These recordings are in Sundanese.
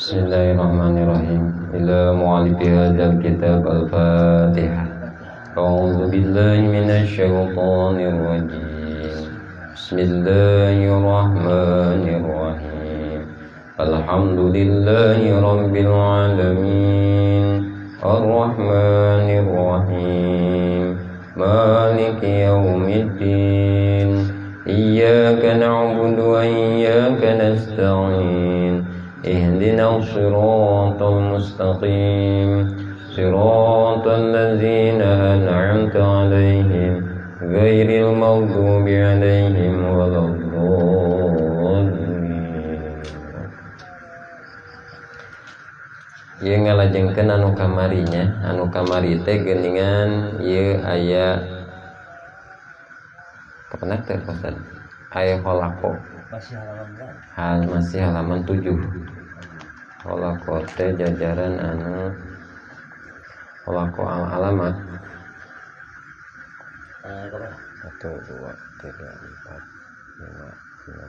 Bismillahirrahmanirrahim. Ila mu'alifi hadzal kitab al-Fatihah. A'udzu billahi minasy syaithanir rajim. Bismillahirrahmanirrahim. Alhamdulillahi rabbil alamin. Arrahmanir rahim. Maliki yaumiddin. Iyyaka na'budu wa iyyaka nasta'in. Ihdinas siratal mustaqim. Siratal ladzina an'amta 'alaihim ghairil maghdubi 'alaihim waladdallin. Ieu ngalajengkeun anu kamarinya, anu kamari teh geuningan ieu aya kapan teh Ustaz? Aya holako. Masih halaman berapa? Masih halaman 7. Holako teh jajaran anu holako al alamat. 1, 2, 3, 4, 5, 6,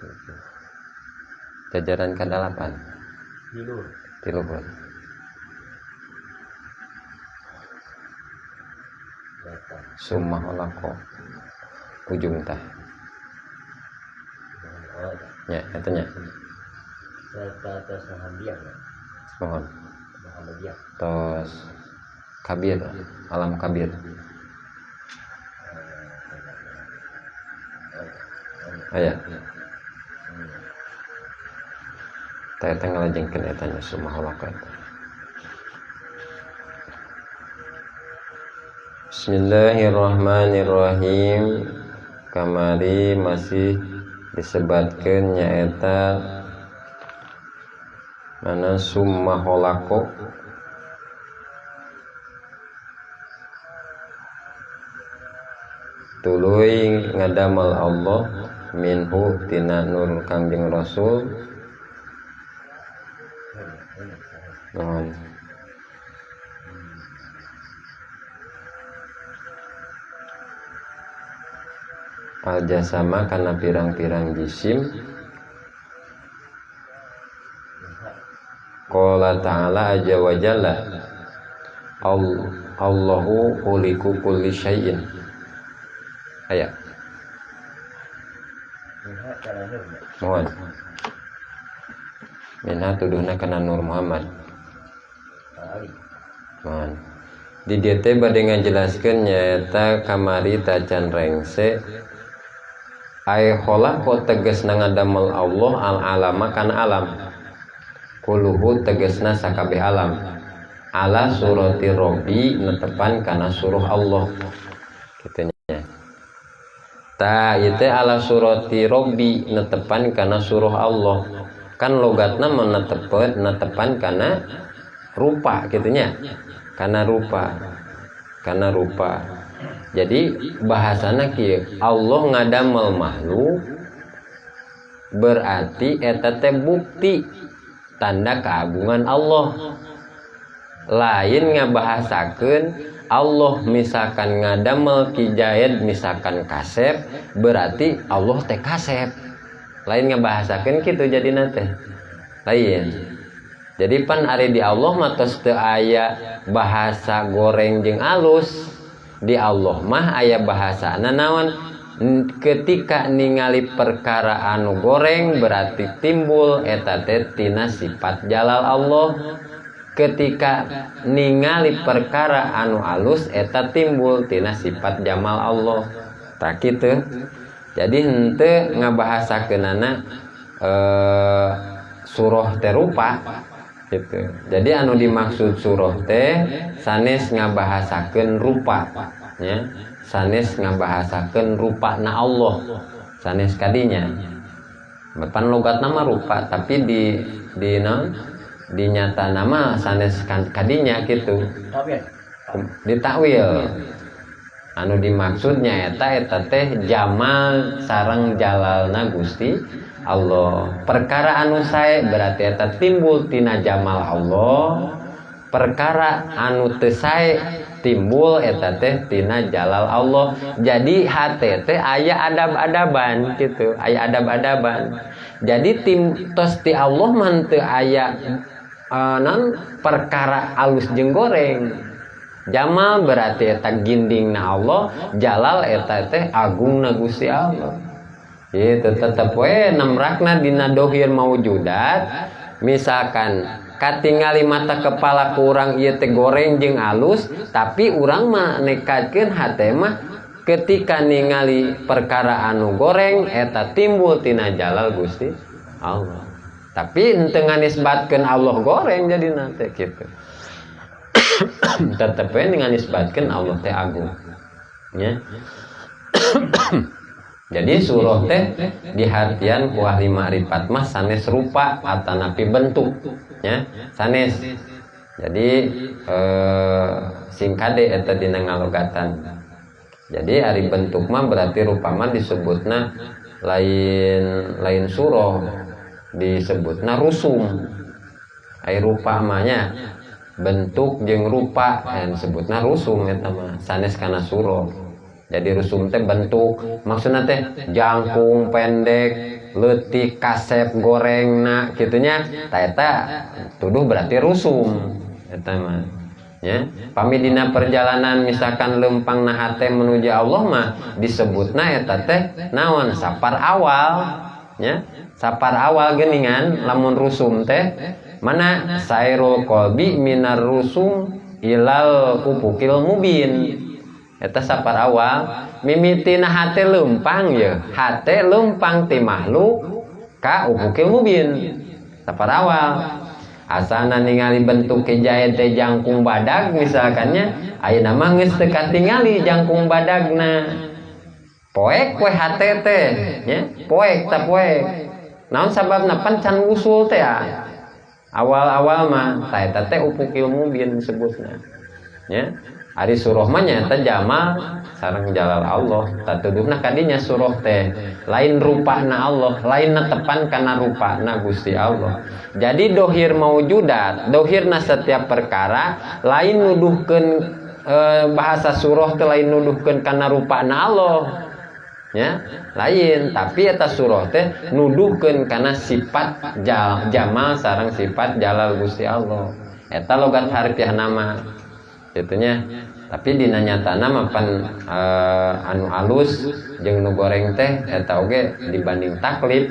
7. Jajaran ke-8. Tilu. Summa holako ujung tah. Ya, eta nya. Mohon. Tos kabir, alam kabir. Aya. Tah eta ngalajengkeun eta nya summa holako eta. Bismillahirrahmanirrahim. Kamari masih disebatkeun nyaeta mana summa holako tuluy ngadamel Allah minhu tina nur Kangjeng Rasul. Nuhun. Al-jasama kana pirang-pirang jisim. Qala ta'ala aja wa jalla Allahu khuliqu kulli syai'in. Aya. Mohon. Minha tuduhna kana Nur Muhammad. Mohon. Di dieu teh bade ngajelaskeun nyaeta kamari tacan rengse. Ai khalaqo tegasna ngadamel Allah al alama kana alam. Kuluhu tegasna sakabeh alam. Ala surati Rabbi netepan kana suruh Allah. Kitu nya. Ta ieu teh ala surati Rabbi netepan kana suruh Allah. Kan logatna menetepan netepan kana rupa kitu nya. Kana rupa. Kana rupa. Jadi bahasana kieu, Allah ngadamel makhluk berarti eta teh bukti tanda keagungan Allah. Lain ngabahasakeun Allah misalkan ngadamel Ki Jaid misalkan kasep berarti Allah teh kasep. Lain ngabahasakeun kitu jadina teh. Lain. Jadi pan ari di Allah mah tos teu aya bahasa goreng jeung alus. Di Allah mah aya bahasana naon? Ketika ningali perkara anu goreng berarti timbul eta teh tina sifat jalal Allah. Ketika ningali perkara anu alus eta timbul tina sifat jamal Allah. Tah kitu. Jadi henteu ngabahasakeunana surah teh rupa gitu. Jadi anu dimaksud surah teh sanes ngabahasakeun rupa nya, sanes ngabahasakeun rupana Allah, sanes kadinya. Pan logatna mah rupa tapi di naon? Di nyata nama sanes kadinya gitu. Ditakwil. Anu dimaksudnya eta teh jamal sareng jalalna Gusti Allah. Perkara anu sae berarti eta timbul tina jamal Allah. Perkara anu teu sae timbul eta teh tina jalal Allah. Jadi hate teh aya adab-adaban gitu, aya adab-adaban. Jadi tim tos ti Allah mah teu aya non perkara alus jeung goreng. Jamal berarti eta gindingna Allah, jalal eta teh agungna Gusti Allah. Gitu tetep we nemrakna dina dohir maujudat. Misalkan katingali mata kepala ku urang ieu teh goreng jeung alus, tapi urang mah nekadkeun hate mah ketika ningali perkara anu goreng eta timbul tina jalal Gusti Allah. Tapi henteu nganisbatkeun Allah goreng jadina teh kitu. Tetep we nganisbatkeun Allah teh agung. Nya. Jadi surah teh dihartian ku ahli ma'rifat mah sanes rupa atanapi bentuk nya, sanes. Jadi singkade eta dina ngalogatan. Jadi ari bentuk mah berarti rupa mah disebutna lain surah, disebutna rusum. Ari rupa mah nya bentuk jeung rupa disebutna rusum eta mah sanes kana surah. Jadi rusum teh bentuk, maksudna teh jangkung pendek, leutik, kasep, gorengna kitunya. Ta eta tuduh berarti rusum eta mah. Ya, pami dina perjalanan misalkan lempangna hate menuju Allah mah disebutna eta teh naon sapar awal nya, sapar awal geuningan lamun rusum teh mana sairul qalbi minar rusum ilal ufukil mubin. Eta sapar awal mimitina hate lempang ye, hate lempang ti makhluk ka ufukil mubin. Sapar awal asana ningali bentuk kejae teh jangkung badag misalkannya, ayeuna mah geus teu katingali jangkung badagna. Poek we hate teh nya, poek ta poek. Naon sababna pan can usul teh ah. Awal-awal mah ta eta teh ufukil mubin disebutna. Nya. Ari surah mah nyaeta jamal sareng jalal Allah. Tatuduhna kadinya surah teh lain rupana Allah, lain netepan kana rupana Gusti Allah. Jadi dohir maujudat, dohirna setiap perkara lain nuduhkeun bahasa surah teh lain nuduhkeun kana rupana Allah. Ya, lain, tapi eta surah teh nuduhkeun kana sifat jamal sareng sifat jalal Gusti Allah. Eta logat harfiah nama. Gitunya. Tapi dina nyatana mah pan anu alus jeung nu goreng teh eta oge dibanding taklif.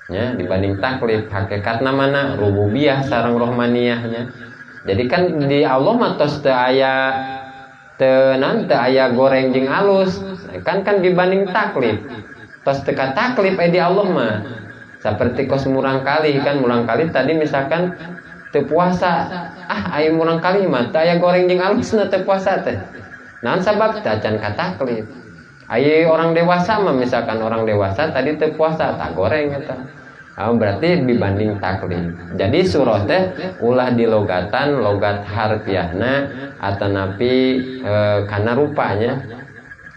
Nya, dibanding taklif hakikatna mana rububiyah sareng rohmaniyahnya. Jadi kan di Allah mah tos teu aya teu naon teu aya goreng jeung alus. Kan dibanding taklif. Tos teu taklif di Allah mah. Seperti kos murangkalih kan, murangkalih tadi misalkan teu puasa, ah aya murangkalih mah teu aya goreng jeung alusna teu puasa teh. Naon sabab teh acan kataklif. Aya orang dewasa mah misalkan orang dewasa tadi teu puasa tak goreng eta. Oh, berarti dibanding taklif. Jadi surah teh ulah dilogatan logat harfiahna atanapi kana rupanya.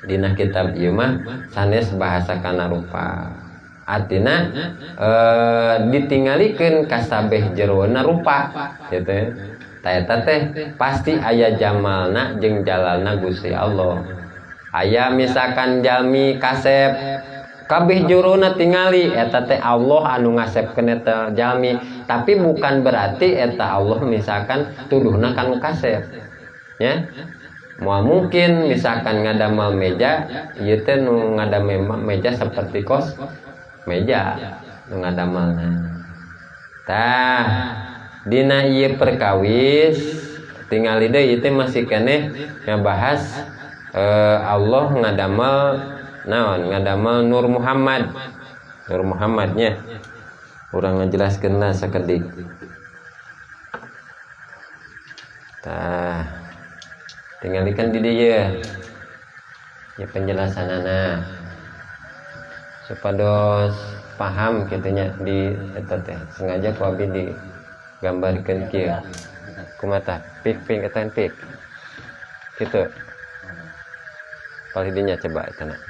Dina kitab ieu mah sanes bahasa kana rupa. Artina ditinggalikeun kasabeh jerona rupa gitu. Ta eta teh pasti aya jamalna jeung jalalna Gusti Allah. Aya misalkan jalmi kasep kabeh juruna tingali eta teh Allah anu ngasepkeun eta jalmi, tapi bukan berarti eta Allah misalkan tuduhna kanu kasep. Ya. Moal mungkin misalkan ngadamal meja ieu teh nu ngadamel meja seperti kos meja nu ngadamelna. Tah dina ieu perkawis tingali deui ieu teh masih keneh ngabahas Allah ngadamel naon, ngadamel Nur Muhammad. Nur Muhammadnya urang ngajelaskeun lah sakedik. Tah tinggalikan di dieu ya penjelasanana supados paham kitunya di eta teh sengaja ku abi digambarkeun kieu kumaha pik pik eta pik kitu palih dinya coba eta na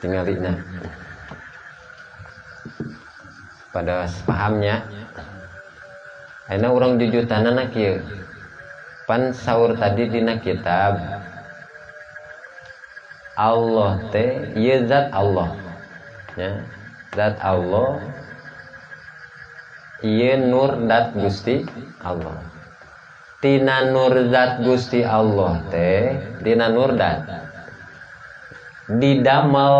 tingalina pada pahamnya ayeuna urang jujutanana kieu. Pan saur tadi dina kitab Allah teh ieu zat Allah. Ya, zat Allah ieu nur dat Gusti Allah. Tina nur zat Gusti Allah teh, tina nur dat didamel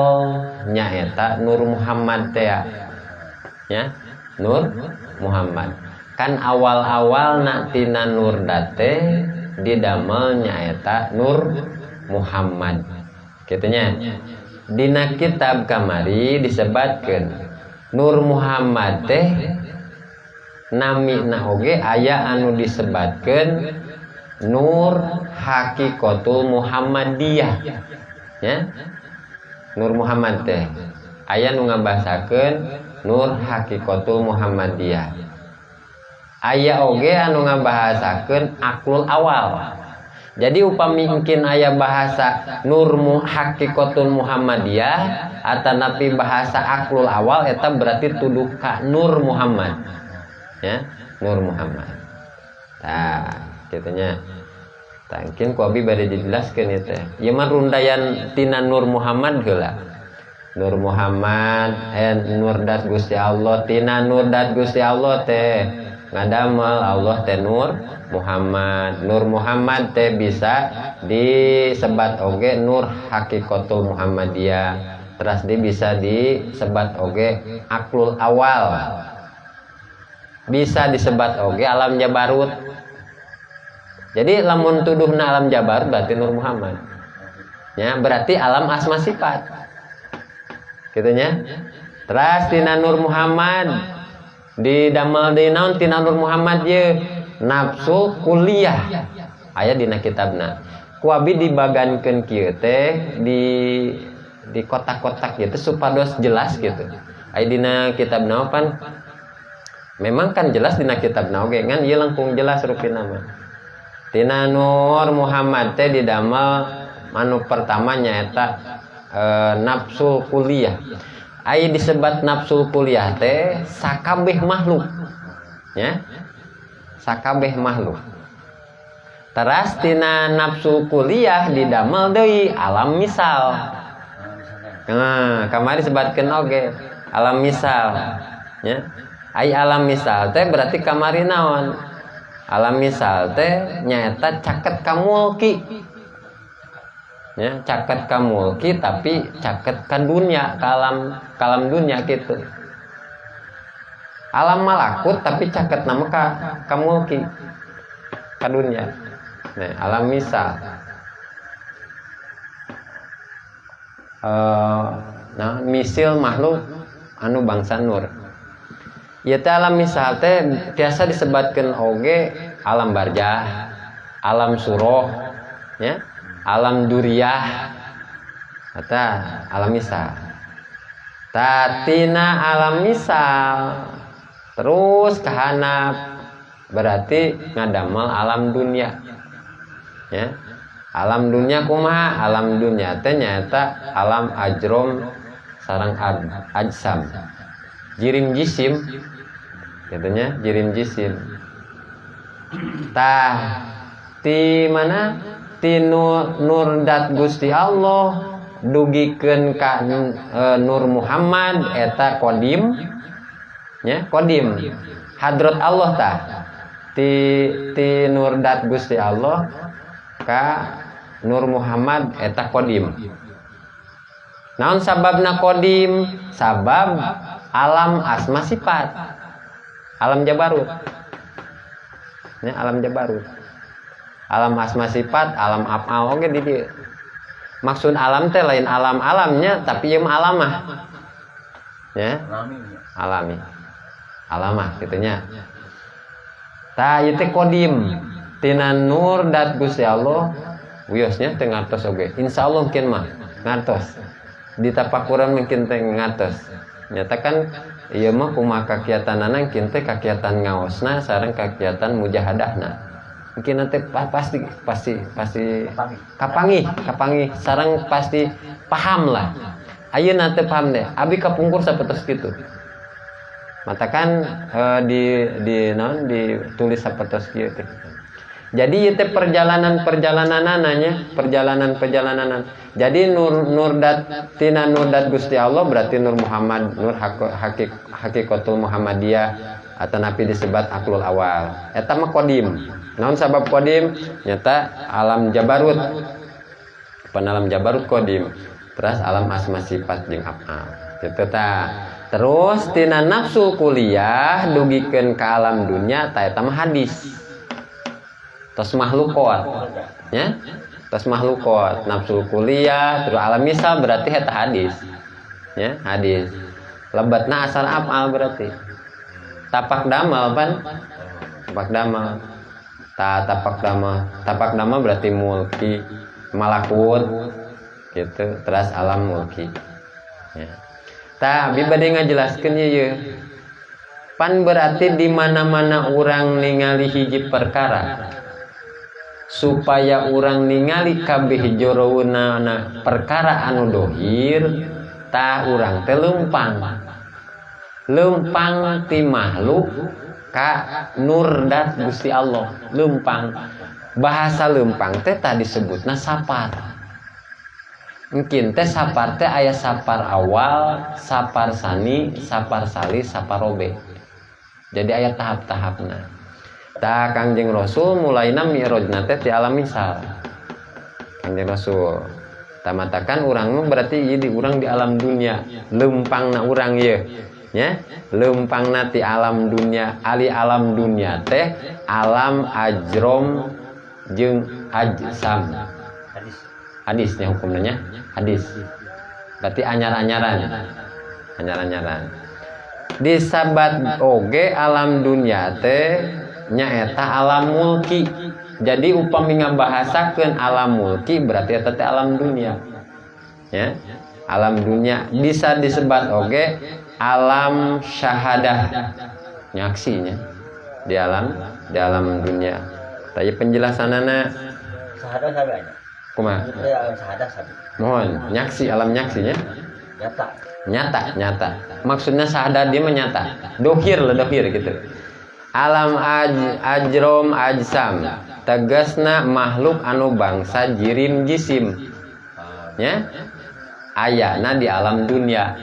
nyaeta Nur Muhammad teh ya, Nur Muhammad. Kan awal-awal nak tina nur dat teh didamel nyaeta Nur Muhammad. Kitu nya. Dina kitab kamari disebatkeun Nur Muhammad teh namina oge aya anu disebatkeun Nur Hakikatul Muhammadiyah. Ya. Nur Muhammad teh aya nu ngabahasakeun Nur Hakikatul Muhammadiyah. Aya oge anu ngabahasakeun aklul awal. Jadi upami mungkin aya bahasa Nur Hakikatul Muhammadiyah atanapi bahasa aklul awal eta berarti tuduh ka Nur Muhammad. Ya, Nur Muhammad. Tah, kitu nya. Tah, mungkin ku abi bade dijelaskeun ieu teh. Ieu mah rundayan tina Nur Muhammad heula. Nur Muhammad nur dat Gusti Allah, tina nur dat Gusti Allah teh ngadamel Allah teh Nur Muhammad. Nur Muhammad teh bisa disebat oge Nur Hakikatul Muhammadiyah. Terus dia bisa disebat oge aklul awal. Bisa disebat oge alam jabarut. Jadi lamun tuduhna alam jabarut berarti Nur Muhammad. Ya, berarti alam asma sifat. Gitu nya. Terus tina Nur Muhammad didamel deui naon tina Nur Muhammad ye nafsu kuliah aya dina kitabna. Ku abi dibagankeun kieu teh di kotak-kotak gitu supados jelas gitu. Aya dina kitabna pan memang kan jelas dina kitabna oge ngan ieu langkung jelas rupina mah. Tina Nur Muhammad teh didamel anu pertama nyaeta nafsu kuliah. Aya disebat nafsu kuliah teh sakabeh makhluk. Ya. Sakabeh makhluk. Teras tina nafsu kuliah didamel deui alam misal. Nah, kamari sebatkeun oge alam misal. Ya. Ai alam misal teh berarti kamari naon? Alam misal teh nyaeta caket ka mulki. Ya, caket ka mulki tapi caket ka dunya, ka alam dunya gitu. Alam malakut tapi caket nama ka mulki, ka dunya. Nah, alam misal. Nah, misil makhluk anu bangsa nur. Ieu teh alam misal teh biasa disebatkeun oge alam barjah, alam suroh, ya, alam duriah, eta alam misal. Tatina alam misal terus kahanap berarti ngadamel alam dunia. Ya. Alam dunia kumaha? Alam dunia teh nyaeta alam ajrom sareng ajsam. Jirim jisim. Katanya jirim jisim. Tah ti mana? Ti nur dat Gusti Allah dugikeun ka Nur Muhammad eta kodim. Ya, kodim. Hadrat Allah tah. Ti nur dat Gusti Allah ka Nur Muhammad eta kodim. Naon sababna kodim? Sabab alam asma sifat. Alam jabarut. Ya, alam jabarut. Alam asma sifat, alam af'al oge di dieu. Maksud alam teh lain alam-alamnya tapi ieu mah alamah. Ya. Alami. Alamah kitu nya. Tah ieu teh kodim. Tina nur dat Gusti Allah wiosnya teu ngartos oge. Insyaallah mungkin mah ngartos. Di tapakuran mungkin teh ngartos. Nyata kan ieu mah kumaha kakiatanana mungkin teh kakiatan ngaosna sareng kakiatan mujahadahna. Mungkin nanti pasti kapanggih sareng pasti paham lah. Ayeuna teh paham deh. Abi kapungkur sapertos kitu. Matakan di naon ditulis sapertos kieu teh. Jadi ieu teh perjalanan-perjalananana, perjalanan-perjalanan. Jadi nur nurdat tina nurdat Gusti Allah berarti Nur Muhammad, nur hakikatul Muhammadiyah atau napi disebut aklul awal. Eta mah kodim. Naon sabab kodim? Nyata alam jabarut. Pan alam jabarut kodim. Terus alam asma sifat jeung afal. Gitu ta. Terus tina nafsu kuliah dugikeun ka alam dunya, ta eta mah hadis. Tos makhlukot ya, tos makhlukot nafsu kuliah terus alam misal berarti eta hadis ya, hadis lebatna asal afal berarti tapak damal pan, tapak damal ta, tapak damal, tapak damal berarti mulki malakut gitu, terus alam mulki ya. Ta abi bade ngajelaskeun ieu pan berarti di mana-mana urang ningali hiji perkara, supaya urang ningali kabeh jorouna perkara anu dohir, tah urang teh leumpang, leumpang ti makhluk ka nurdat Gusti Allah. Leumpang, bahasa leumpang teh tadi disebutna sapar. Mungkin teh sapar teh aya sapar awal, sapar sani, sapar salis, sapar robe. Jadi aya tahap-tahapna. Tah, Kangjeng Rasul mulaina mi'rajna teh ti alam misal. Kangjeng Rasul tamatakan urang mah berarti ieu di urang di alam dunia, leumpangna urang ieu nya, leumpangna ti alam dunia. Ali alam dunia teh alam ajrom jeung ajsam. Hadis. Hadisnya hukumnya hadis berarti anyar-anyaran, anyar-anyaran disabat oge alam dunia teh nyaeta alam mulki. Jadi upami ngabahasakeun alam mulki berarti eta teh alam dunia ya. Alam dunia bisa disebat oge alam syahadah, nyaksinya di alam dunia. Tapi penjelasanana Syahadah sabi aja. Kumaha? Itu alam syahadah sabi. Mohon nyaksi, alam nyaksinya. Nyata. Nyata, nyata maksudnya syahadah dia menyata dohir lah, dohir gitu. Alam ajrom ajsam tegasna makhluk anu bangsa jirim jisim ya, ayana di alam dunia.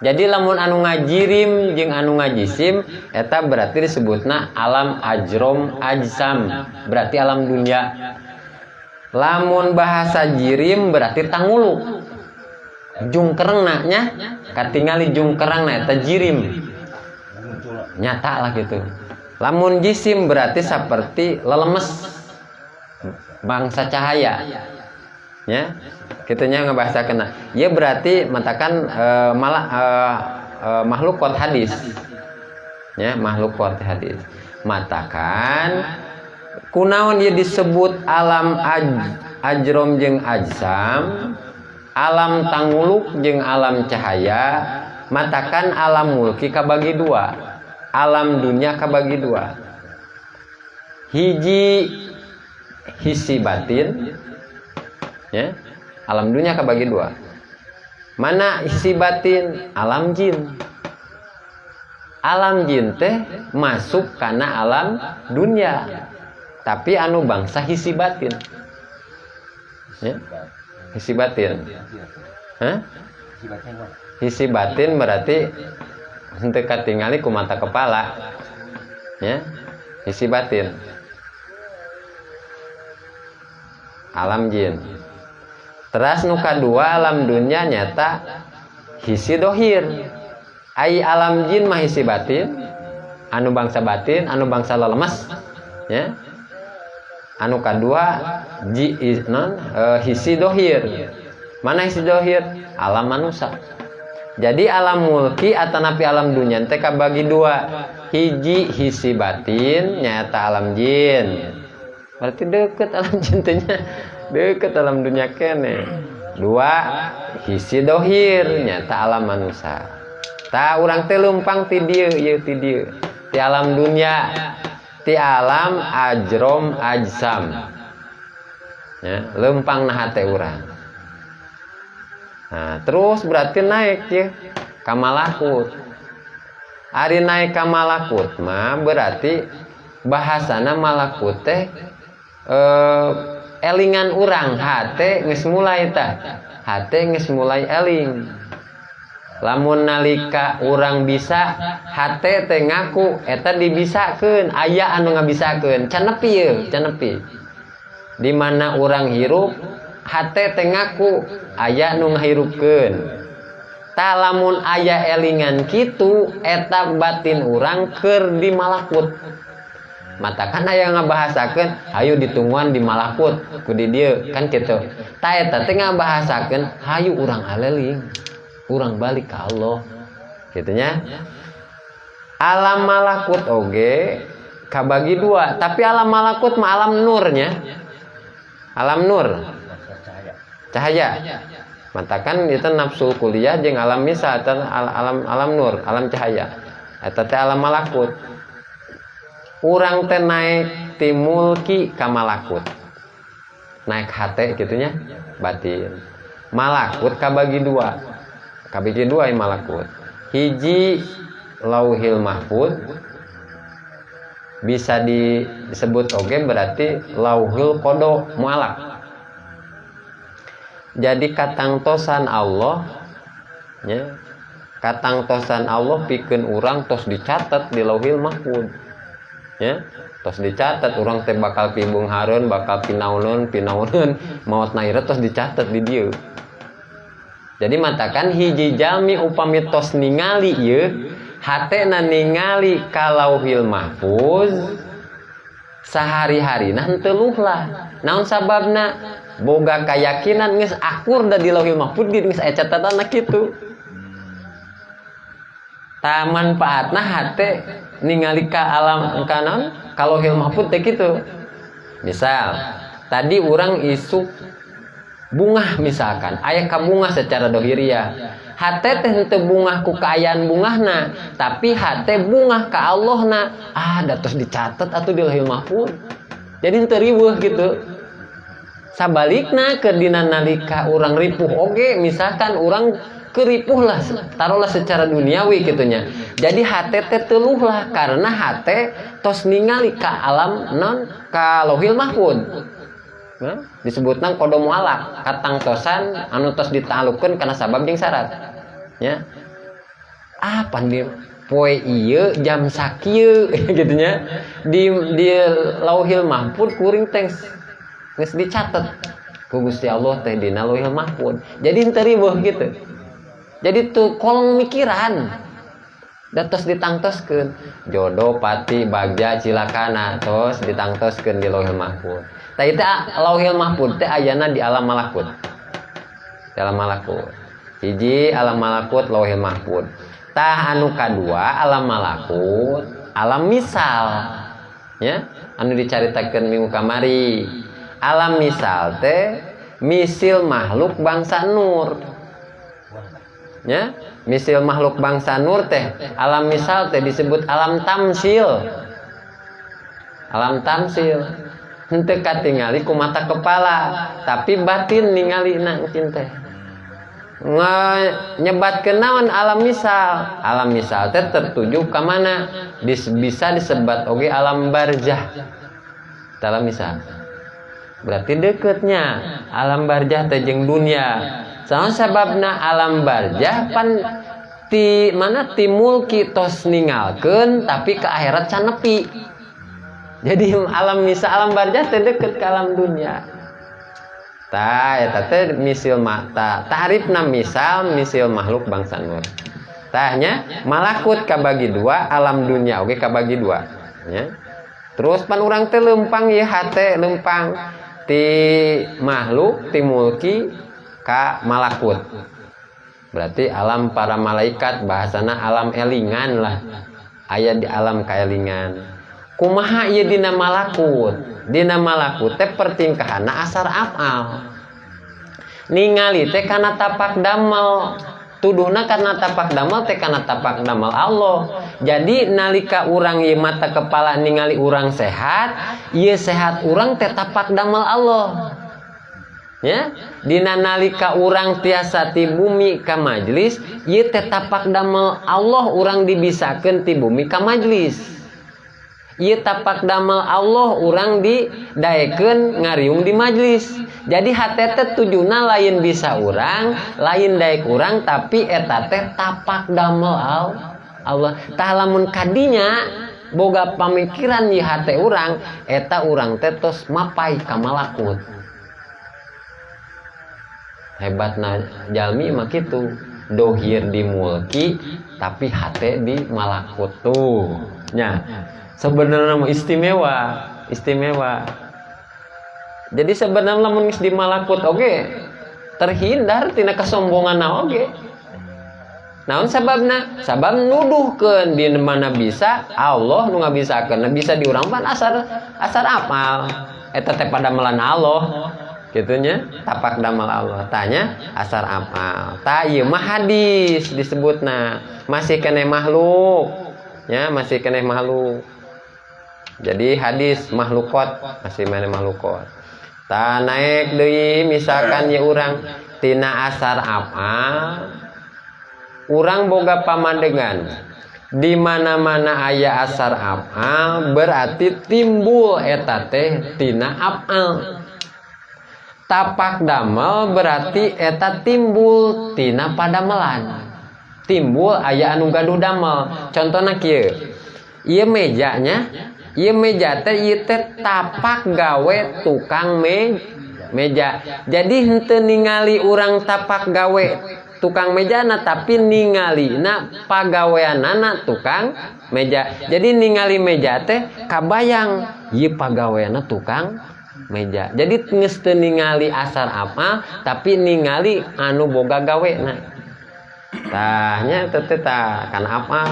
Jadi lamun anu ngajirim jeung anu ngajisim eta berarti disebutna alam ajrom ajsam, berarti alam dunia. Lamun bahasa jirim berarti tanguluk, jungkerengna nya, katingali jungkerangna eta jirim, nyata lah gitu. Lamun jisim berarti seperti lelemes bangsa cahaya ya, kitunya ngebahasa kena ya, berarti matakan malah makhluk kot hadis ya, makhluk kot hadis. Matakan kunaon dia disebut alam ajrom jeung ajsam, alam tanguluk jeung alam cahaya? Matakan alam mulki kabagi dua, alam dunia kabagi dua, hiji hisi batin ya. Alam dunia kabagi dua, mana hisi batin? Alam jin. Alam jin teh masuk karena alam dunia tapi anu bangsa hisi batin ya, hisi batin. Hah? Hisi batin berarti henteu katingali ku mata kepala ya, hisi batin alam jin. Teras nu kadua alam dunia nyata hisi dohir. Ai alam jin mah hisi batin, anu bangsa batin, anu bangsa lelemes ya. Anu kadua ji, non, hisi dohir. Mana hisi dohir? Alam manusia. Jadi alam mulki atau napi alam dunia teh kabagi dua, hiji hisi batin nyata alam jin, berarti deket alam jin teh nya, deket alam dunia kene. Dua hisi dohir nyata alam manusia. Ta urang teh leumpang ti dieu ieu, ti dieu, ti alam dunia, ti alam ajrom ajsam ya, leumpang na hate urang. Nah, terus berarti naik ya ka malakut. Ari naik ka malakut mah berarti bahasana malakut teh Elingan urang hate geus mulai tah, hate geus mulai eling. Lamun nalika urang bisa, hate teh ngaku eta dibisakeun, aya anu ngabisakeun. Can nepi ye, can nepi di mana urang hirup, hate teh ngaku aya nu ngahirupkeun. Tah, lamun aya elingan kitu, eta batin urang keur di malakut. Matakan aya ngabahasakeun, hayu ditungguan di malakut ku di dieu kan kitu. Tah, eta teh ngabahasakeun hayu urang aleling, urang balik ke Allah gitu nya. Alam malakut oge kabagi dua, tapi alam malakut mah alam nurnya, alam nur, cahaya. Cahaya. Matakan itu nafsul kuliah jeung alam misal eta alam alam nur, alam cahaya. Eta teh alam malakut. Urang teh naik ti mulki ka malakut, naik hate gitu nya, batin. Malakut kabagi dua, kabagi dua ya malakut. Hiji Lauhil Mahfud, bisa disebut oke berarti Lauhul Qodo Mualak. Jadi katangtosan Allah ya, katangtosan Allah pikeun urang tos dicatat di Lauhil Mahfud ya, tos dicatat urang teh bakal pibeunghareun, bakal pinauneun pinauneun, maot na tos dicatat di dieu. Jadi matakan hiji jalmi upami tos ningali ieu, hatena ningali ka Lauhil Mahfuz, sehari-harina henteu lah. Naon sababna? Boga keyakinan geus akur da di Lauhil Mahfuz geus aya catatan kitu. Tah, manfaatna hate ningali ka alam ka naon? Ka Lauhil Mahfuz teh kitu. Misal tadi orang isuk bungah, misalkan aya kabungah secara dohiriah, hate teh henteu bungah ku kaayaan bungahna, tapi hate bungah ka Allahna. Ah, da tos dicatat atuh di Lauhil Mahfuz, jadi henteu riweuh gitu. Sabalikna ke dina nalika urang ripuh oge, misalkan urang keripuh lah, taruhlah secara duniawi gitunya, jadi hate teh teluh lah karena hate tos ningali ka alam non ka Lauhil Mahfuz. Nah, disebutna qodo mualak, katangtosan anu tos ditaklukkeun karena sabab jeung syarat ya. Ah, pan di poe ieu jam sakieu gitu nya, di Lauhil Mahfuz kuring teh geus dicatet ku Gusti Allah teh dina Lauhil Mahfuz. Jadi henteu riweuh gitu, jadi tuh kolong mikiran da tos ditangtoskeun jodoh, pati, bagja, cilakana tos ditangtoskeun di Lauhil Mahfuz. Tah, itu Lauhil Mahfuz teh ayana di alam malakut. Di alam malakut. Hiji alam malakut Lauhil Mahfuz. Tah, anu kadua alam malakut, alam misal. Ya, anu dicaritakeun minggu kamari. Alam misal teh misil makhluk bangsa nur. Ya, misil makhluk bangsa nur teh alam misal teh disebut alam tamsil. Alam tamsil henteu katingali ku mata kepala, tapi batin ningali engkin teh nyebatkeun naon alam misal. Alam misal teh tertuju ka mana? Bisa disebat oge alam barzah. Alam misal berarti deketnya alam barzah teh jeung dunia. Sama sababna alam barzah pan ti mana, ti mulki tos ningalkeun, tapi ke akhirat can nepi. Jadi alam misal, alam barzah teh deket ke alam dunia. Tah, eta teh misil mata tarifna misal misil makhluk bangsa nur. Tah nya, malakut kabagi dua, alam dunia oke kabagi dua nya. Terus pan urang teh lempang ya, hate lempang ti makhluk, ti mulki ka malakut, berarti alam para malaikat, bahasana alam elingan lah, aya di alam kaelingan. Kumaha ieu dina malakut? Dina malakut teh pertingkahana asar afal, ningali teh kana tapak damel, tuduhna karena tapak damel teh kana tapak damel Allah. Jadi nalika urang ieu mata kepala ningali urang sehat, ieu sehat urang teh tapak damel Allah ya. Dina nalika urang tiasa ti bumi ka majlis, ieu teh tapak damel Allah, urang dibisakeun ti bumi ka majlis. Ieu tapak damel Allah urang didaekeun ngariung di majlis. Jadi hate teh tujuna lain bisa urang, lain daek urang, tapi eta teh tapak damel Allah. Tah lamun kadinya boga pamikiran di hate urang, eta urang teh tos mapai ka malakut. Hebatna jalmi mah kitu, dohir di mulki tapi hate di malakut tuh nya. Sebenarnya mah istimewa, istimewa. Jadi sebenarnya lamun geus di malakut oge terhindar tina kesombongan oge. Naon sababna? Sabab nuduhkeun di mana bisa Allah nu ngabisakeun, bisa di urang pan asar asar apal. Eta teh padamelan Allah. Kitu nya, tapak damel Allah. Tanya asar apal. Tah ieu mah hadis disebutna. Masih keneh makhluk. Ya, masih keneh makhluk. Jadi hadis makhlukot, masih mana makhlukot. Tah naik deui misalkan ya urang tina asar apal, urang boga pamandegan di mana-mana aya asar afal berarti timbul eta teh tina afal. Tapak damel berarti eta timbul tina padamelan. Timbul aya anu gaduh damel. Contohna kieu. Ieu mejanya, ieu meja teh ieu teh tapak gawe tukang meja. Jadi henteu ningali urang tapak gawe tukang mejana, tapi ningalina pagaweanana tukang meja. Jadi ningali meja teh kabayang ieu pagaweanna tukang meja. Jadi geus teu ningali asar apa, tapi ningali anu boga gawena. Tah nya teh teh tah kana apal.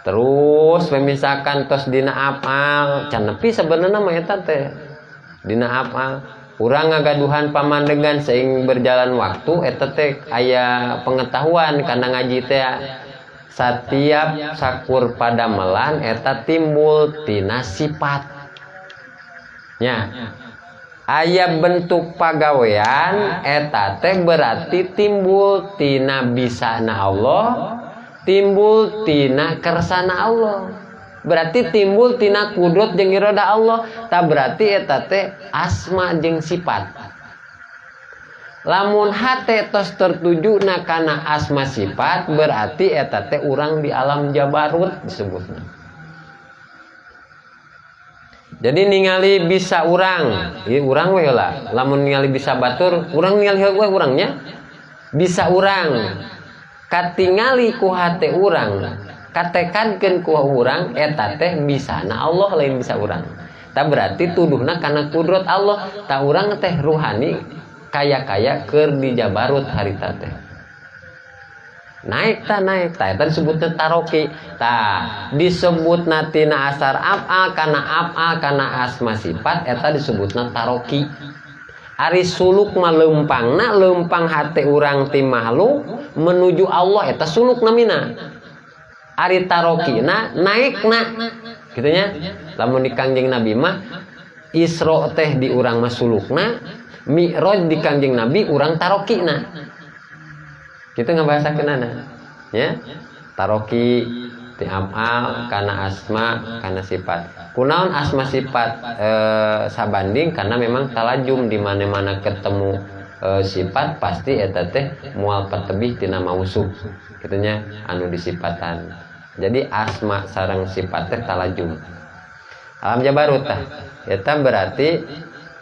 Terus misalkan tos dina apal, can nepi sebenarnya mah eta teh. Dina apal urang ngagaduhan pamandegan seiring berjalan waktu eta teh aya pengetahuan karena ngaji teh setiap sakur padamelan eta timbul tina sifat. Nya. Aya bentuk pagawean eta teh berarti timbul tina bisana Allah, timbul tina kersana Allah. Berarti timbul tina kudrat jeung iroda Allah. Ta berarti eta teh asma jeung sifat. Lamun hate tos tertuju na kana asma sifat berarti eta teh urang di alam jabarut disebutna. Jadi ningali bisa urang, ieu urang we lah. Lamun ningali bisa batur, urang ningali we urangnya. Bisa urang. Katingali ku hate urang, katekadkeun ku urang eta teh bisana Allah lain bisa urang. Ta berarti tuduhna kana kudrat Allah. Ta urang teh ruhani kaya-kaya keur di jabarut harita teh. Naik ta naik ta eta disebutna taroki. Ta disebutna tina asar afal kana afal kana asma sifat eta disebutna taroki. Ari suluk mah leumpangna leumpang hate urang ti makhluk menuju Allah eta suluk namina. Ari tarokina naikna kitu nya. Lamun di Kangjeng Nabi mah Isra teh di urang mah sulukna, Mi'raj di Kangjeng Nabi urang tarokina. Kitu ngabahasakeunana nya. Taroki ti afal kana asma kana sifat. Kunaon asma sifat sabanding karena memang talajum di mana-mana ketemu sifat pasti eta teh moal patebih tina mausuf kitu nya anu disifatan. Jadi asma sareng sifat teh talajum. Alam jabarut tah eta berarti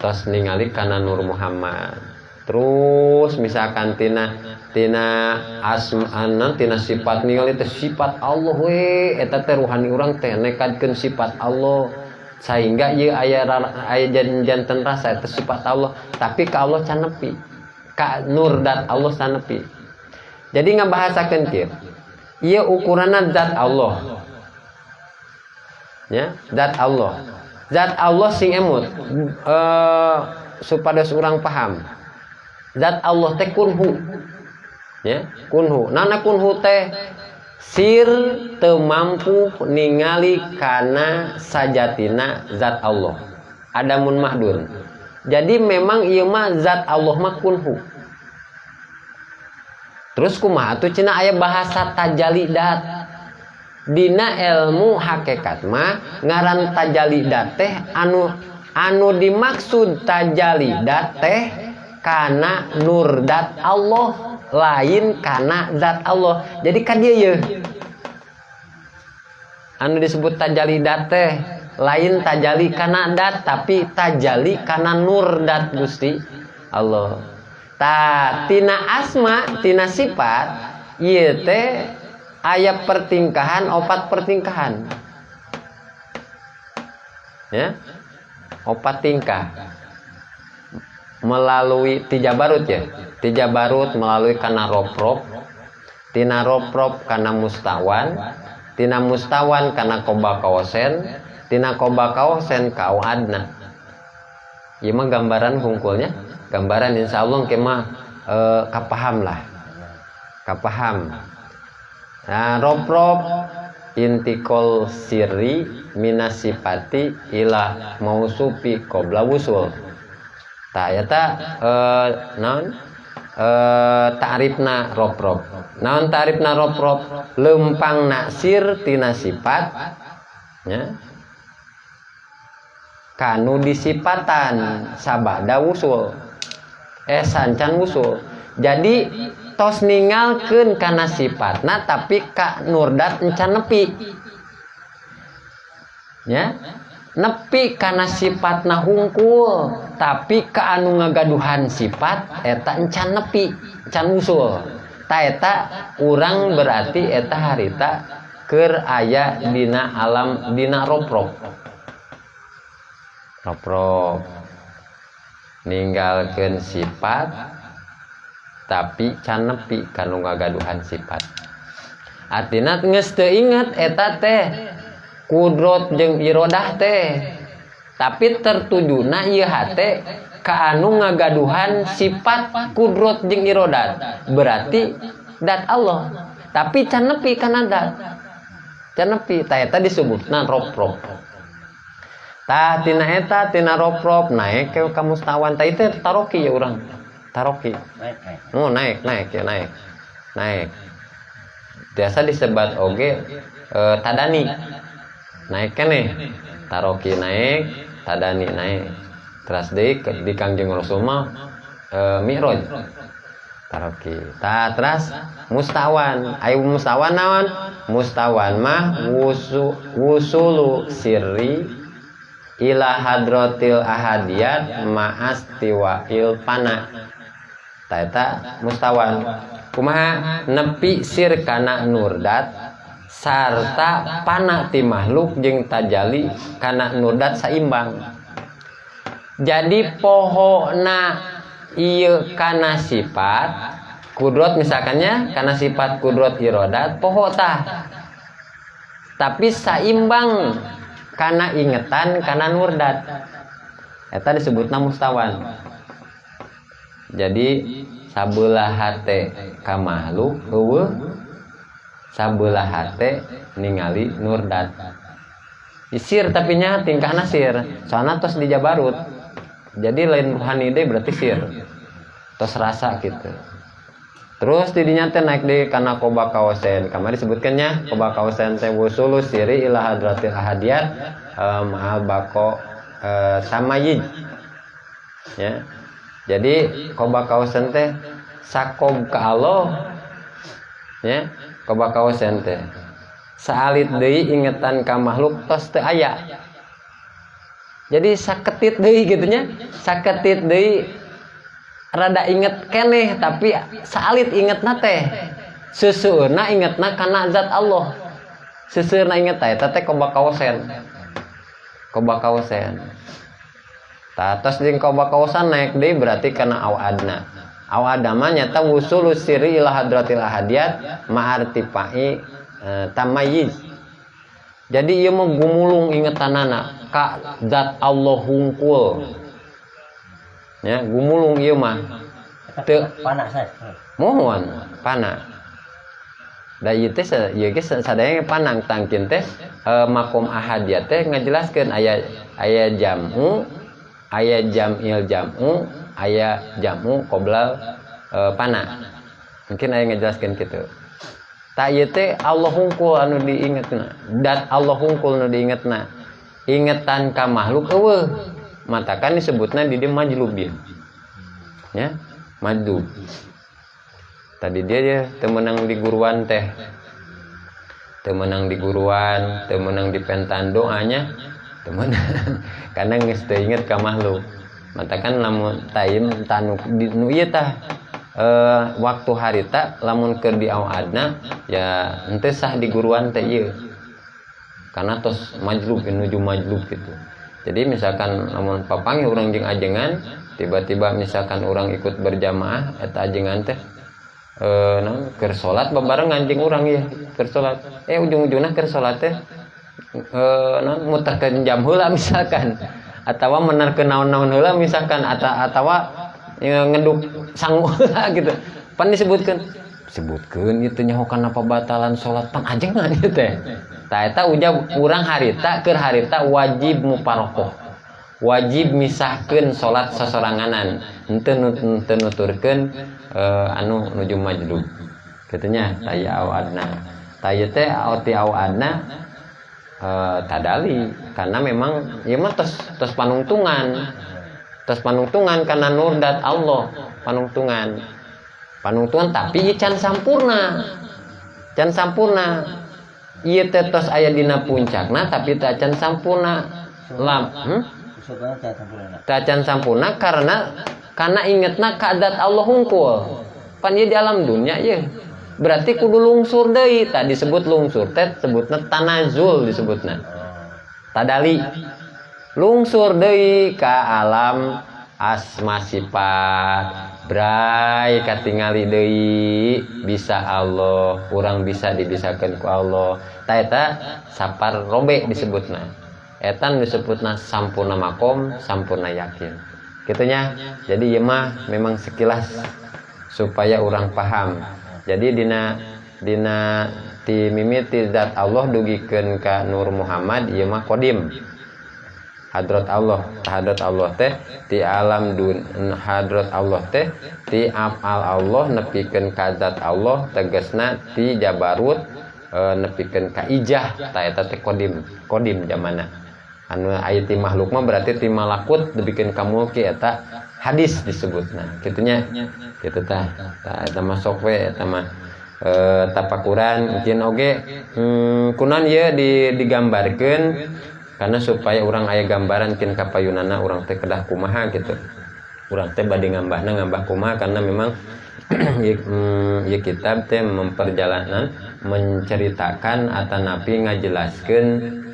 tos ningali kana Nur Muhammad. Terus misalkan tina tina asma tina sifat ningali teh sifat Allah we eta teh ruhani urang teh nekadkeun sifat Allah sehingga ieu aya aya janten rasa eta sifat Allah tapi ka Allah can nepi ka nur dat Allah can nepi. Jadi ngabahasakeun kieu ieu ukuranna zat Allah ya, zat Allah. Zat Allah sing emut supados urang paham. Zat Allah teh kunhu ya, kunhu. Nana kunhu teh sir teu mampu ningali kana sajatina zat Allah. Adamun mahdun. Jadi memang ieu mah zat Allah mah kunhu. Terus kumaha atuh cenah aya bahasa tajalli dat. Dina ilmu hakikat mah ngaran tajali dat teh anu anu dimaksud tajali dat teh kana nur dat Allah, lain kana zat Allah. Jadi kan dia ye anu disebut tajali dat teh lain tajali kana dat, tapi tajali kana nur dat Gusti Allah. Ta tina asma tina sifat ieu teh aya pertingkahan, opat pertingkahan ya, opat tingkah melalui ti jabarut ya, ti jabarut melalui kana roprop, tina roprop kana mustawan, tina mustawan kana qoba qausain, tina qoba qausain ka adna. Ieu mah gambaran hungkulnya, gambaran insyaallah ke mah kapaham lah, kapaham. Nah, roprop intikal sirri minasipati ila mausufi qabla wusul. Tah eta naon ta'rifna roprop. Naon ta'rifna roprop? Lempang naksir tina sifat nya kanu disipatan sabada wusul. Sancan wusul. Jadi tos ningalkeun kana sifatna tapi ka nurdat encan nepi. Ya, nepi kana sifatna hungkul tapi ka anu ngagaduhan sifat eta encan nepi, encan wusul. Ta eta urang berarti eta harita keur aya dina alam dina roprop. Roprop ninggalkeun sifat tapi can nepi kanu ngagaduhan sifat. Artina geus teu inget eta teh kudrot jeung irodah teh, tapi tertujuna ieu hate ka anu ngagaduhan sifat kudrot jeung irodat, berarti dat Allah, tapi can nepi kana dat, can nepi. Tah eta disebutna roprop. Tah tina eta tina roprop naik ke ka mustawan. Tah itu taroki ya urang, taroki. Naik, naik. Oh, naik, naik ya, naik, naik. Biasa disebat oge tadani naik keneh, taroki naik, tadani naik. Terus deui di Kangjeng Rasul mah mi'raj taroki. Ta terus mustawan, ayo mustawan naon? Mustawan mah wusulu sirri ila hadratil ahadiyat ma'astiwa'il fana. Ta eta mustawan kumaha? Nepi sir kana nurdat sarta pana ti makhluk jeung tajali kana nurdat saimbang. Jadi pohona ieu kana sifat kudrot misalkannya, kana sifat kudrot irodat poho tah, tapi saimbang kana ingetan kana nurdat, eta disebutna mustawan. Jadi sabelah hate ka makhluk eueuh, sabelah hate ningali nurdat. Sir tapi nya tingkahna sir, soalna tos di jabarut. Jadi lain rohani deui berarti sir. Tos rasa gitu. Terus didinya teh naik deui kana qoba qausain. Kamari disebutkeun nya qoba qausain teh wusulu siri ila hadratil ahadiyat ma'al baqo tamayyiz. Ya. Jadi qoba qausain teh sakob ka Allah ya, qoba qausain teh saalit deui ingetan ka makhluk tos teu aya. Jadi saketit deui gitu nya, saketit deui rada inget keneh tapi saalit ingetna teh seuseurna ingetna kana zat Allah. Seuseurna inget teh eta teh qoba qausain. Qoba qausain. Tah tos jeung qoba qausain naik deui berarti kana au adna. Au adna mah nyata wusulus sirri ila hadratil ahadiyat ma'artifai tamayyiz. Jadi ieu mah gumulung ingetanana ka zat Allah hungkul. Ya, gumulung ieu mah. Teu Panah saya. Mohon panah. Da ieu teh ieu ge sadaya panang tangkin teh makom ahadiyat teh ngajelaskeun aya aya jam'u, aya jam'il jam'u, aya jam'u qoblal panah. Mungkin aya ngajelaskeun kitu. Tah ieu teh Allah hungkul anu diingetna. Dat Allah hungkul nu diingetna. Ingetan ka makhluk euweuh. Matakan disebutna di dieu majlub ieu. Ya, majlub. Tadi dia teu meunang di guruan teh. Teu meunang di guruan, teu meunang di pentan doanya, teu meunang. Karena geus teu inget ka makhluk. Matakan lamun taim tanu di nu ieu tah waktu harita lamun keur di awadna ya henteu sah di guruan teh ieu. Karena tos majlub menuju majlub gitu. Jadi misalkan lamun papanggih urang jeung ajengan, tiba-tiba misalkan urang ikut berjamaah eta ajengan teh naon keur salat babarengan jeung urang ieu keur salat. Ujung-ujungna keur salat teh naon muterkeun jam heula misalkan atawa menerkeun naon-naon heula misalkan atawa ngeduk sangu heula gitu. Pan disebutkeun ieu teh nyaho kana pabatalan salat pan ajengan ieu teh. Tah eta ujab urang harita keur harita wajib mufaroqoh. Wajib misahkeun salat sasoranganan, henteu nuturkeun anu nuju majlub. Kitu nya taya awadna. Tah ieu teh ti awadna tadali karena memang ieu mah tos panungtungan. Tos panungtungan karena nur dat Allah, panungtungan. Panungtungan tapi ieu can sampurna. Can sampurna. Ieu teh tos aya dina puncakna tapi teh can sampurna. Lam, Teh can sampurna karena ingetna ka zat Allah hungkul. Pan ieu di alam dunia ieu. Berarti kudu lungsur deui. Tadi disebut lungsur teh sebutna tanazul disebutna. Tadali. Lungsur deui ka alam asma sifat. Bray katingali deui bisa Allah, urang bisa dibisakeun ku Allah. Ta eta sapar robe disebutna. Eta nu disebutna sampurna makom, sampurna yakin. Kitunya. Jadi ieu mah memang sekilas supaya urang paham. Jadi dina ti mimiti zat Allah dugikeun ka Nur Muhammad ieu mah qadim. Hadrat Allah, hadrat Allah teh ti alam dun hadrat Allah teh ti afal Allah nepikeun ka zat Allah tegasna ti jabarut nepikeun ka ijah ta eta teh qadim, qadim zamana. Anu aya ti makhluk mah berarti ti malakut dibikeun ka mulki eta hadis disebutna. Kitunya. Kitu tah. Tah eta mah sok we eta mah tapakuran mungkin oge kunan ieu digambarkeun karena supaya urang aya gambaran kin kapayunana urang teh kedah kumaha gitu. Urang teh bade ngambahna ngambah kumaha karena memang ieu kitab teh memperjalanan menceritakan atanapi ngajelaskeun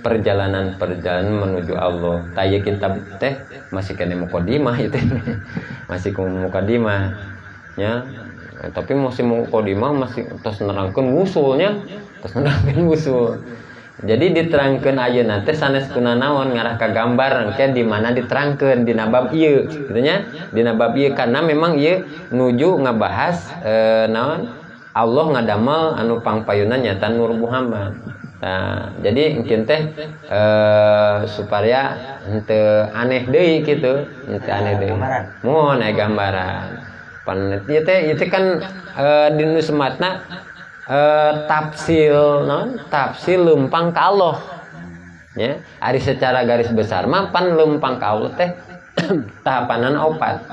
perjalanan-perjalanan menuju Allah. Tah ieu kitab teh masih kene mukadimah itu. Masih mukadimah nya. Tapi masih mukadimah masih tos nerangkeun wusulnya, tos nerangkeun wusul. Jadi diterangkeun ayeuna teh sanes kuna naon ngarah ka gambar engke di mana diterangkeun dina bab ieu kitu nya. Dina bab ieu karena memang ieu nuju ngabahas naon Allah ngadamel anu pangpayunan nyata Nur Muhammad. Nah, jadi mungkin teh supaya henteu aneh deui kitu, henteu aneh deui. Mun aya gambaran. Pan ieu teh kan di nu sematna tafsil naon? Tafsil lempang ka Allah. Ya, ari secara garis besar mah pan lempang ka Allah teh tahapanan opat.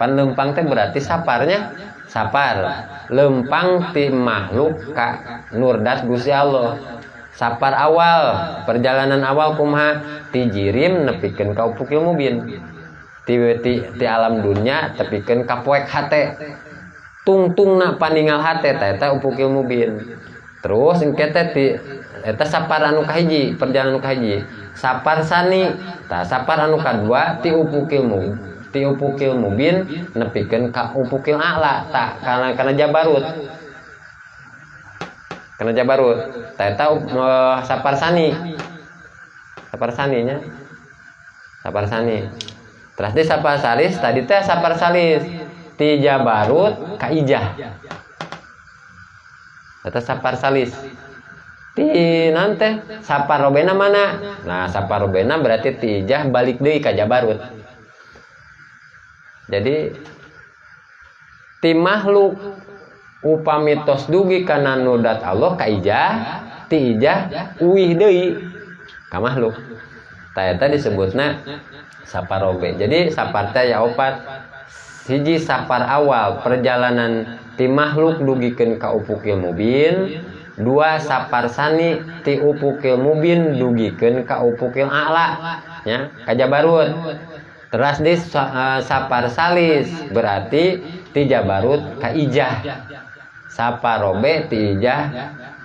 Pan lempang teh berarti saparnya sapar. Lempang ti makhluk ka nurdat Gusti Allah. Sapar awal, perjalanan awal kumaha ti jirim nepikeun ka ufukil mubin. Ti alam dunia tepikeun ka poek hate. Tungtungna paningal hate ta eta ufukil mubin. Terus engke teh ti eta sapar anu kahiji, perjalanan anu kahiji. Sapar sani, tah sapar anu kadua ti ufukil mubin, ti ufukil mubin nepikeun ka ufukil a'la tah karena jabarut. Karena jabarut. Tah eta sapar sani. Sapar sani nya. Sapar sani. Terus di sapar salis tadi teh sapar salis ti jabarut ka ijah. Eta sapar salis. Ti naon teh? Sapar robena mana? Nah, sapar robena berarti ti ijah balik deui ka jabarut. Jadi ti makhluk Upami tos dugi kana nu dat Allah ka ijah, ti ijah uih deui ka makhluk. Tah, eta disebutna sapar robe. Jadi sapar teh aya opat. Hiji, sapar awal, perjalanan ti makhluk dugikeun ka ufukil mubin. Dua, sapar sani, ti ufukil mubin dugikeun ka ufukil a'la nya, ka Jabarut. Teras di sapar salis berarti ti Jabarut ka ijah. Sapar robe ti ijah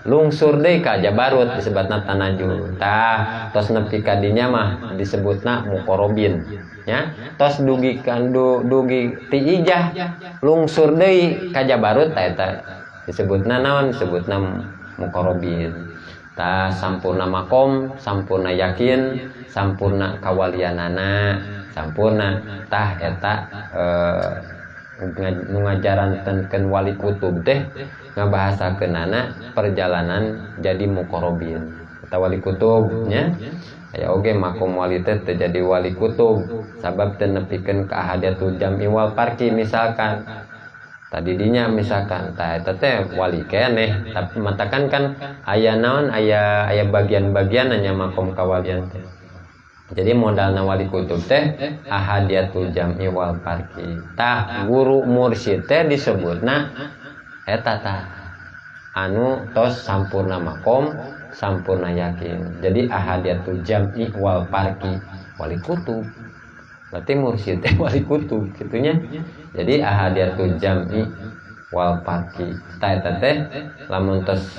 lungsur deui ka Jabarut, disebutna tanajul. Tah, tos nepi ka dinya mah disebutna mukorobin nya. Tos dugi kan dugi ti ijah lungsur deui ka Jabarut, tah eta disebutna naon? Disebutna mukorobin. Tah, sampurna makom, sampurna yakin, sampurna kawalianana, sampurna. Tah, eta nu ngajarankeun wali kutub teh ngabahasakeunana perjalanan jadi mukorobin. Eta wali kutub nya. Aya oge makom wali teh teu jadi wali kutub sabab teu nepikeun ka ahadiyatul jam'i wal farqi, misalkan tadi dinya misalkan. Tah, eta teh wali keneh, tapi matakan kan aya naon, aya aya bagian-bagian nya makom kawalian teh. Jadi modalna wali kutub teh ahadiyatul jam'i wal farqi. Tah, guru mursyid teh disebutna eta tah anu tos sampurna makom, sampurna yakin. Jadi ahadiyatul jam'i wal farqi, wali kutub. Berarti mursyid teh wali kutub gitunya. Jadi ahadiyatul jam'i wal farqi. Tah, eta teh lamun tos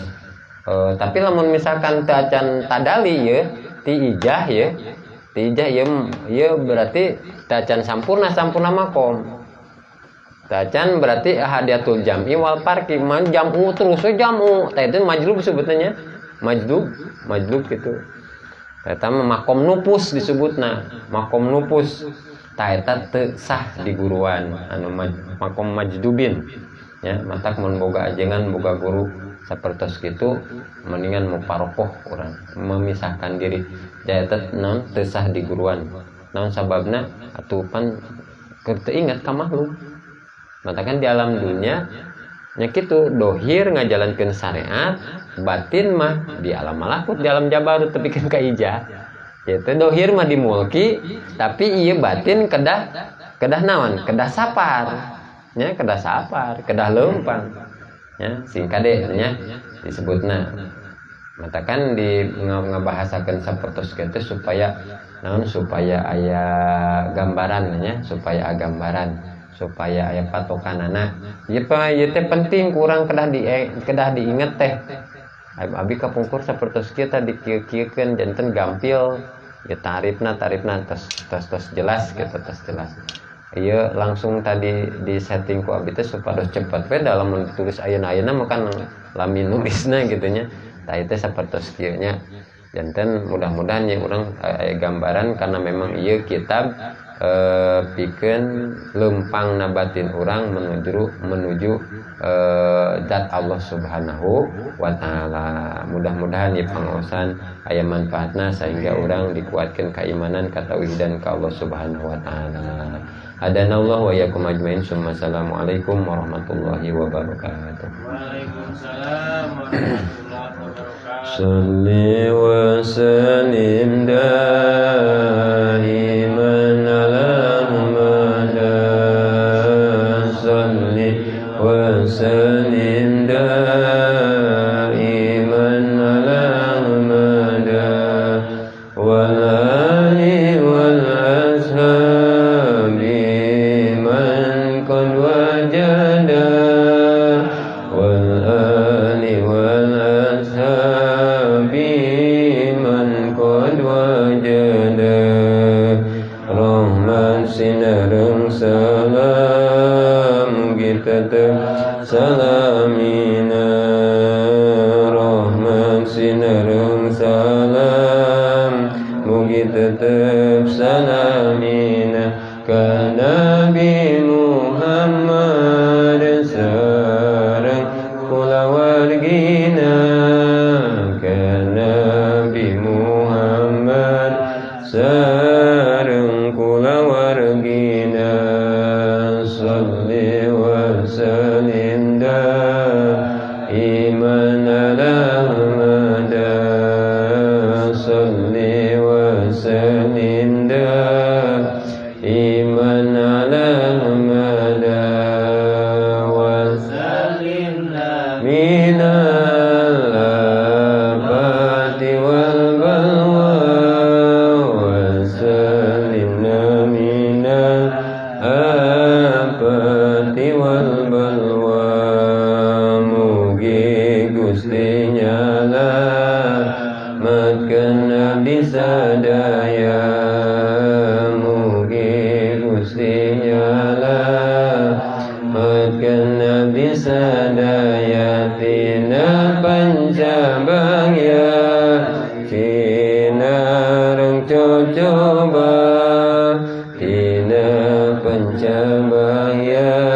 tapi lamun misalkan teu acan tadali ye ti ijah ye, ti ijah ye, ye berarti teu acan sampurna, sampurna makom. Teu acan berarti ahadiyatul jam'i wal farqi, man jam'u terus we jam'u. Tah, itu majlub sebetulnya. Majlub, majlub gitu. Eta mah makom nupus disebutna, makom nupus. Tah, eta teu sah di guruan anu makom majdubin. Ya, matak mun boga ajengan, boga guru sapertos kitu mendingan mufarokoh urang, memisahkan diri. Da eta naon, teu sah di guruan. Naon sababna? Atuh pan keur teu ingat ka makhluk. Matakan di alam dunia nya kitu, dohir ngajalankeun syariat, batin mah di alam malakut, di alam jabarut, tepikeun ka ijah. Gitu, dohir mah dimulki, tapi ieu batin kedah kedah naon? Kedah sapar. Nya, kedah sapar, kedah leumpang. Ya, sing kade nya disebutna. Matakan di ngabahasakeun sapertos kitu supaya naon? Supaya aya gambaran nya, supaya gambaran, supaya aya patokanana. Ieu pa ieu teh penting kurang kedah di kedah diinget teh. Abi kapungkur sapertos kieu tadi kieu-kieukeun janten gampil ya tarifna, tarifna tos tos tos jelas gitu, tos jelas. Ieu langsung tadi di setting ku abi teh supados cepet we, dalam ditulis ayeuna-ayeuna mah kan lami nulisna gitu nya. Tah, ieu teh sapertos kieu nya. Janten mudah-mudahan yang urang aya gambaran karena memang ieu kitab pikeun lempang batin urang menuju menuju zat Allah Subhanahu wa taala. Mudah-mudahan ieu pangaosan aya manfaatna sehingga urang dikuatkeun keimanan, katauhidan ka Allah Subhanahu wa taala. Hadanallah wa iyyakum ajmain. Assalamualaikum warahmatullahi wabarakatuh. Waalaikumsalam warahmatullahi wabarakatuh. Salli wa sallim daiman ala Muhammad. Salli wa sallim daiman ala Muhammad wal ali wal ashabi man qad wajada, wal ali wal ashabi man qad wajada. Rahmat sinareng salam mugi tetep salamina. Rahmat sinareng salam mugi tetep salamina ka Nabi Muhammad sareng kulawargina, ka Nabi Muhammad sareng kulawargina. Salli wa sallim daiman. على المدى صل وسلم دائما على المدى وسلمنا من الآفات والبلوى وسلمنا من الآفات والبلوى. Mugi Gusti nyalametkeun abdi sadaya, mugi Gusti nyalametkeun abdi sadaya tina pancabangya sinareng cocoba, tina pancabangya.